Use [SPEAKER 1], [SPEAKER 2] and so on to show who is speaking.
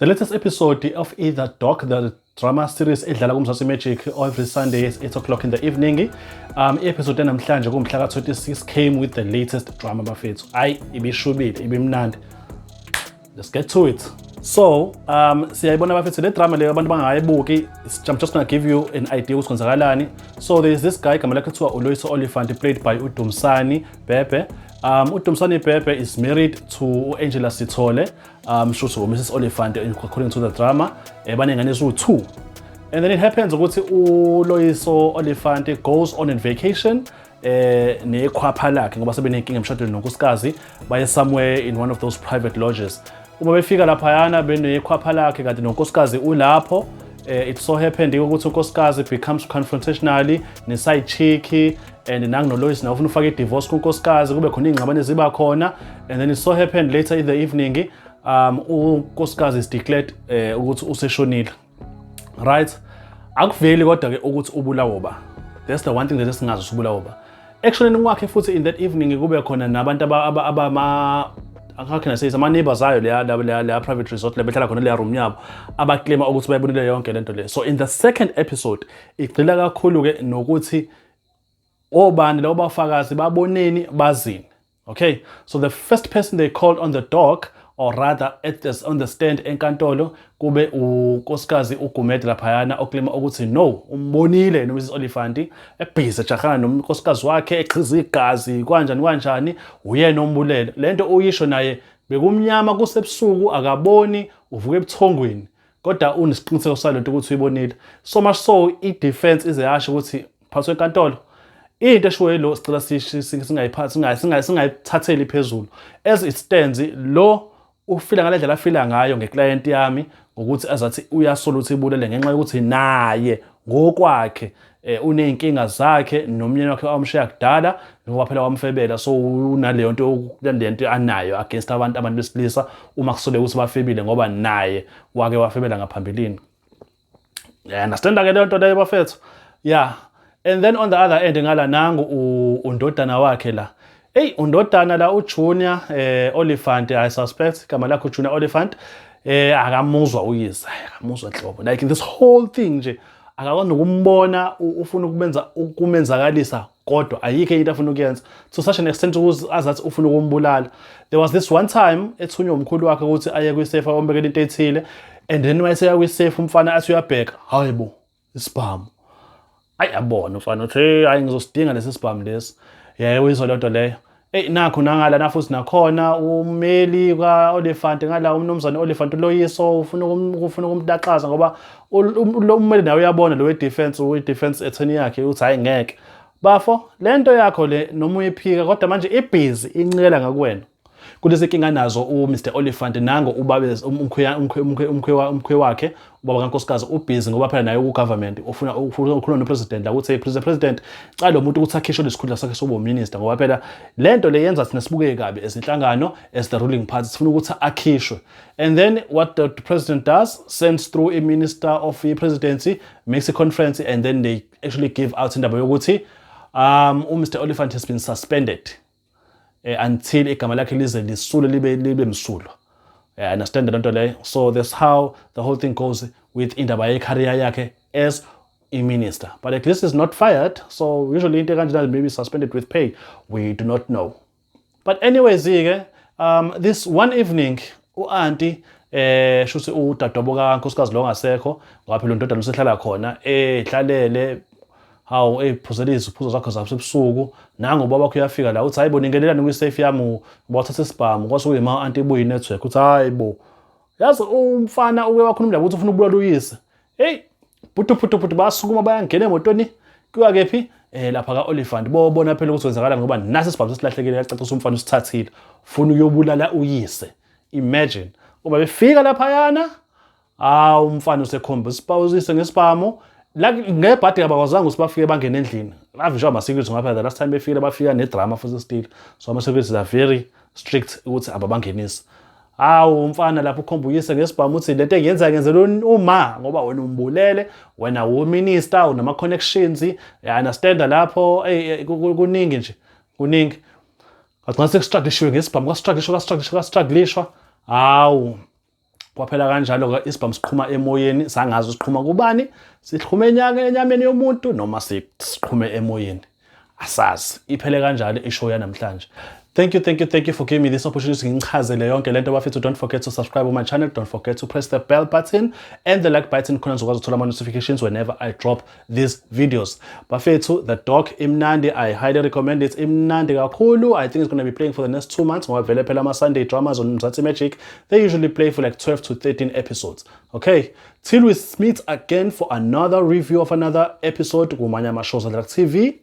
[SPEAKER 1] The latest episode of either Doc, the drama series edlala kuMzansi Magic every Sunday at 8 o'clock in the evening. I-episode yanamhlanje kumhla ka-26 came with the latest drama, bafethu. Hayi, ibishubile, ibimnandi. Let's get to it. So, siyayibona bafethu le drama leyo abantu bangayibuki. I'm just gonna give you an idea ukuthi kwenzakalani. So there is this guy, igama lakhe kuthiwa uLoyiso Oliphant, played by uDumsani Bhebhe. UDumsani Bhebhe is married to Angela Sithole, shuthi uMrs Oliphant according to the drama. Banengane eziwu-2. And then it happens ukuthi uLoyiso Oliphant goes on a vacation nekhwapha lakhe, ngoba sebenenkinga emshadweni nonkosikazi, baye somewhere in one of those private lodges. Uma befika laphayana benekhwapha lakhe kanti nonkosikazi ulapho, it so happened ukuthi unkosikazi becomes confrontationally ne-side chick and nangunoLoyce nawe ufuna ufake i-divorce kunkosikazi, kube khona iy'ngxabano eziba khona. And then it so happened later in the evening, unkosikazi is declared ukuthi useshonile, right? Akuveli kodwa-ke ukuthi ubulawo ba. That's the one thing that esingazi ukuthi ubulawo ba. Ekushoneni kwakhe futhi in that evening kube khona nabantu abama, how can I say, ama-neighbors ayo leya private resort le behlala khona, leya room yabo, abaclaima ukuthi bayibonile yonke lento le. So in the second episode igxila kakhulu-ke nokuthi obani labo bafakazi, baboneni, bazini. Okay, so the first person they called on the dock, or rather on the stand enkantolo, kube unkosikazi uGumede laphayana, oclaima ukuthi no, umbonile noMrs Oliphant ebhizi ejahana nomnkosikazi wakhe, echiza igazi, kanjani kanjani, uyena ombulele. Lento uyisho naye bekumnyama, kusebusuku, akaboni, uvuka ebuthongweni, kodwa unesiqiniseko salento ukuthi uyibonile. So much so i-defense ize yasho ukuthi phathwe enkantolo, into eshiwo lo sicela singayiphathi, singayithatheli phezulu. As it stands, lo ufila ngale ndlela afila ngayo ngeclient yami, ngokuthi azathi uyasola ukuthi ibulele ngenxa yokuthi naye ngokwakhe uney'nkinga zakhe nomyeni wakhe wamshiya kudala, ngoba phela wamfebela. So unaleyo nto, le nto anayo against abantu besilisa uma kusoleka ukuthi bafebile, ngoba naye wake wafebela ngaphambilini. Yeah, understand ke leyo nto leyo, bafethu. Yeah, and then on the other end ngala nangu undodana wakhe la. Hey, undodana la uJunior Oliphant, I suspect igama lakhe uJunior Oliphant, akamuzwa uyise, akamuzwa nhlobo. Like this whole thing nje akakwazi nokumbona, ufuna ukubenza ukumenzakalisa, kodwa ayikho into afuna ukuyenza to such an extent ukuthi azathi ufuna ukumbulala. There was this one time ethunywa umkhulu wakhe ukuthi aye kwisafe ayombekela into ethile, and then wayeseya kwisafe umfana, athi uyabheka, hayi bo, isibhamu. Ayi, yabona umfana uthi, "Hey, hayi, ngizosidinga lesi sibhamu lesi." Yebo, uyizwa lento leyo. Eyi, nakho nangala na futhi nakhona ummeli ka-Oliphant ngala, umnumzane Oliphant uLoyiso, ufuna ukumtaxaza, ngoba lo ummeli nawe uyabona lo we-defense, we-defense attorney yakhe, uthi, "Hayi, ngeke bafo, le nto yakho le noma uyiphika, kodwa manje ibhizi incikela ngakuwena." Kulezi nkinga nazo uMr Oliphant, nango ubabe umkhwe wakhe, ubaba kankosikazi, ubhizi ngoba phela naye ku-government, ufuna ukukhuluma no-president la ukuthi, "Hey, president, cala lo muntu ukuthi akhishwe lesikhundla sakhe sobu-minister, ngoba phela le nto le yenza thina sibukeke kabi as inhlangano, as the ruling party. Sifuna ukuthi akhishwe." And then what the president does, sends through a minister of the presidency, makes a conference, and then they actually give out indaba yokuthi uMr Oliphant has been suspended until igama lakhe lize lisule, libe msulwa. Yeah, understand le nto leyo. So that's how the whole thing goes with indaba ye-career yakhe as a minister, but at least is not fired. So usually into kanjena maybe suspended with pay, we do not know. But anyways ke, this one evening u-auntie, shuthi udadewabo kankosikazi lo ongasekho, ngoba phela undodana usehlala khona, ehlalele, hawu, ephuzela iziphuzo zakho zasebusuku, nangu ubaba wakho uyafika la, uthi, "Hayi bo, ningenelani kwi-safe yami?" Wathatha isibhamu, kwase kuyima auntie ibuye i-network, uthi, "Hayi bo, yazi umfana uke wakhuluma indaba ukuthi ufuna ukubulala uyise." Hey, phutu phutu phutu, basukuma bayangena emotweni, kuya kephi? Lapha ka-Oliphant, bobona phela ukuthi kwenzakala, ngoba nasi isibhamu sesilahlekile, yacacisa umfana usithathile, ufuna ukuyobulala uyise. Imagine uma befika laphayana, hawu, umfana usekhomba isibhamu ngesibhamu la. Ngebhadi abakwazanga ukuthi bafike bangene endlini, bavinjwa ama-security, ngoba phela the last time befike bafika nedrama futhi still. So ama-security are very strict ukuthi ababangenisi. Hawu, umfana lapho ukhomba uyise ngesibhamu, uthi, "Lento engiyenza ngenzela uma ngoba wena umbulele, wena uminister, unama-connections." Ya, understand lapho. Ey, kuningi nje, kuningi. Kwagcina sekustruglishiwe ngesibhamu, kwastrugglishwa, kwastrugglishwa, kwastrugglishwa. Hawu, Kwaphela kanjalo-ke, isibhamu siqhuma emoyeni, sangazi siqhuma kubani, siqhume enyameni yomuntu noma siqhume emoyeni, asazi. Iphele kanjalo ishow yanamhlanje. Thank you, thank you, thank you for giving me this opportunity ngichazele yonke lento, bafethu. Don't forget to subscribe on my channel. Don't forget to press the bell button and the like button khona nizokwazi ukuthola ama-notifications whenever I drop these videos. Bafethu, The Dog imnandi. I highly recommend it. Imnandi kakhulu. I think it's going to be playing for the next 2 months ngoba vele phela ama-Sunday dramas on Mzansi Magic, they usually play for like 12 to 13 episodes. Okay, till we meet again for another review of another episode kumanye ama-shows adlala TV.